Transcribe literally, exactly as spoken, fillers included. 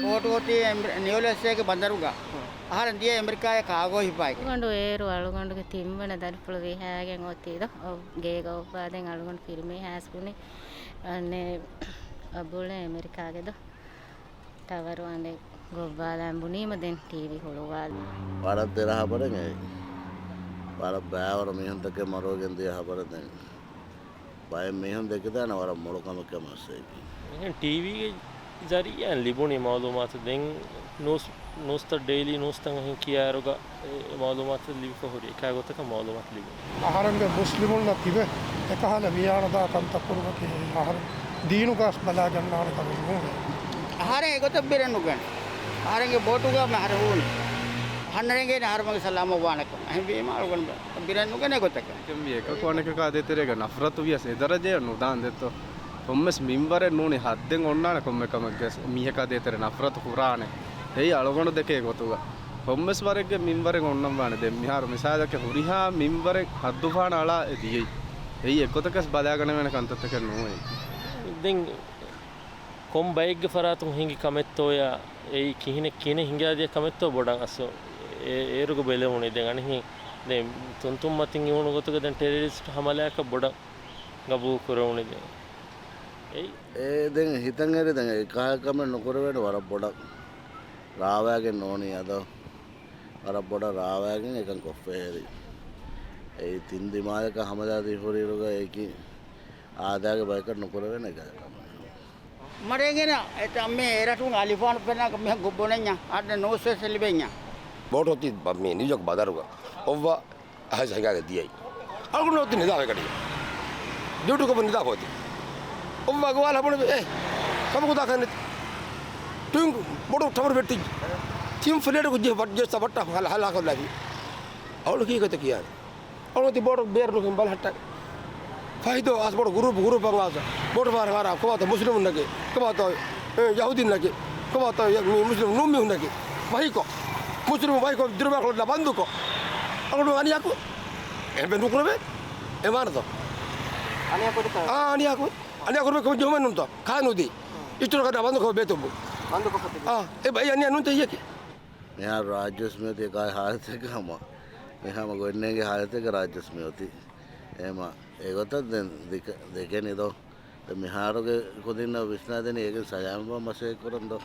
ބޯޓު އޮތީ އެމް-، ނިއުލެސްއޭގެ ބަނދަރުގަ. އަހަރެން ދިޔަ އެމެރިކާއަށް ކާގޯ ހިފާގެން. އަޅުގަނޑު އޭރު އަޅުގަނޑުގެ ތިންވަނަ ދަރިފުޅު ވިހާގެން އޮތީ ދޯ. ގޭގަ އޮއްވާދޭން އަޅުގަނޑު ފިރިމީހާ އަސް ބުނި. އަނެއް އަބުޅެ އެމެރިކާގެ ދޯ. ޓަވަރު އަނެއް ގޮއްވާލާން ބުނީމަ ދެން ޓީވީ ހުޅުވާލި. ވަރަށް ދެރަ ހަބަރެއް އެއީ. ވަރަށް ބައިވަރު މީހުންތަކެއް މަރުވެގެން ދިޔަ ހަބަރެއް ދެން. ބައެއް މީހުން ދެކިދާނެ ވަރަށް މޮޅު ކަމެއް ކަމަށް ސޭކި. އެހެން ޓީވީގެ ޒަރީއާއިން ލިބުނީ މައުލޫމާތު. ދެން ނޫސް، ނޫސްތައް، ޑެއިލީ ނޫސްތައް އެހެން ކިޔާއިރުގަ އެ މައުލޫމާތު ލިބިފަ ހުރި އެކާ ގޮތަކަށް މައުލޫމާތު ލިބުނީ. އަހަރެންގެ މުސްލިމުންނަށް ތިބެ އެކަހަލަ ވިޔާނުދާ ކަންތައް ކުރުމަކީ އެއީ އަހަރެން ދީނުގަސް ބަލާގަންނާނެ ކަމެއް ނޫނޭ. އަހަރެން އެގޮތަށް ބިރެއް ނުގަނެ. އަހަރެންގެ ބޯޓުގަ މި އަހަރެން ހޫނީ. އަހަންނަށް އެނގޭނެ އަހަރެމެންގެ ސަލާމަތް ވާނެކަން. އެހެންވީމަ އަޅުގަނޑު ބިރެއް ނުގަނެ އެގޮތަކަށް. އެކަން ވީ އެކަކު އަނެކަކާ ދޭތެރޭގަ ނަފްރަތު ވިޔަސް އެ ދަރަޖައަށް ނުދާން ދެއްތޯ. ކޮންމެސް މިންވަރެއް ނޫނީ ހައްދެއް އޮންނާނެ ކޮންމެ ކަމެއްގެ މީހަކާ ދޭތެރޭ ނަފްރަތު ކުރާނެ. އެއީ އަޅުގަނޑު ދެކޭ ގޮތުގަ. ކޮންމެސް ވަރެއްގެ މިންވަރެއް އޮންނަން ވާނެ. ދެން މިހާރު މިސާލަކަށް ހުރިހާ މިންވަރެއް ހައްދުފަހަނަ އަޅާ އެ ދިޔައީ. އެއީ އެއްގޮތަކަސް ބަލާގަނެވޭނެ ކަންތައްތަކެއް ނޫން އެއީ. ދެން ކޮން ބައެއްގެ ފަރާތުން ހިނގި ކަމެއްތޯޔާ އެއީ ކިހިނެއް ކިހިނެއް ހިނގާދިޔަ ކަމެއްތޯ ބޮޑަށް އަސް އޭ-، އޭރުގަ ބެލެވުނީ. ދެން އަނެއްހެން ދެން ތުންތުން މަތިން އިވުނު ގޮތުގަ ދެން ޓެރަރިސްޓް ހަމަލާއަކަށް ބޮޑަށް ގަބޫލު ކުރެވުނީ ދެން. އެއީ. އޭ ދެން ހިތަށް އެރި ދެން އެ ކަހަލަ ކަމެއް ނުކުރެވޭނެ ވަރަށް ބޮޑަށް ރާވާގެން ނޫނީ އަދޯ. ވަރަށް ބޮޑަށް ރާވާގެން އެކަން ކޮށްފަ ހެރި. އެއީ ތިން ދިމާލަކަށް ހަމަލާ ދީ ހުރިއިރުގަ އެކި އާދާގެ ބަޔަކަށް ނުކުރެވޭނެ އެކަހަލަ ކަމެއް. މަރޭގެން އެތަ މި އެރަށުން އަލިފާނު ފެނާ މިހެން ބުނެންޏާ އަދި ނޫސްވެސް ލިބެންޏާ. ބޯޓު އޮތީ ބަ-، މި ނިއުޔޯކް ބަނދަރުގަ. އޮއްވާ އަހަސް ހިނގާގެ ދިޔައީ. އަޅުގަނޑު އޮތީ ނިދާ ވެގަޑި. ޑިއުޓީ ކޮށްފަ ނިދާފަ އޮތީ. އޮއްވާ ގޮވާލާ ބުނެ އޭ. ކަމަކު ދާކަށް ނެތި. ޓުއިން ބޮޑު ޓަވަރު ވެއްޓި. ތިން ފްލެޓަކު ޖެހި ބަ-، ޖެއްސަ ބައްޓާ ހަލާ، ހަލާކޮށްލާފި. އަޅުގަނޑު ކީކޭތަ ކިޔާނެ. އަޅުގަނޑު ތި ބޯޓު ބޭރު ނުކިން ބަލަހައްޓާ. ފަހިތޯ އަސް ބޮޑު ގުރޫޕް، ގުރޫޕް އަންގާސް. ބޯޓު ފަހަރަށް ހަރާ ކޮބާތޯ މުސްލިމުންނަކީ، ކޮބާތޯ، އެ، ޔަހޫދީންނަކީ، ކޮބާތޯ މި މުސްލިމް ނޫން މީހުންނަކީ. ވަހީކޮށް. މުސްލިމު ވަހީކޮށް ދިރުމާ ކޮޅަށް ބަންދުކޮށް. އަޅުގަނޑު އަނިޔާކު. އެހެން ނުކުރެވޭ. އެ ވާނެތޯ. އަނިޔާކު. އާ، އަނިޔާކު. އަނިޔާކުރުމެ ކޮން ޖުހުމެއް ނޫންތޯ. ކާނޫދީ. އިތުރު ކަން ބަންދުކޮށް ބޭތުން. ބަންދުކޮށް. އާ، އެ ބައި އަނިޔާ ނޫންތޯ އެއީކީ. މިހާރު ރާއްޖެސް މިއޮތީ އެކާ ހާލަތެއްގަ ހަމަ. މިހާ ހަމަ ގޮތްނޭނގެ ހާލަތެއްގަ ރާއްޖެސް މިއޮތީ. އެހެމަ އެގޮތަށް ދެން ދެކެ-، ދެކެނީ ދޯ. ދެން މިހާރުގެ ކުދިންނަށް ވިސްނާދެނީ އޭގެން ސަލާމަތްވާން މަސައްކަތް ކުރަން ދޯ.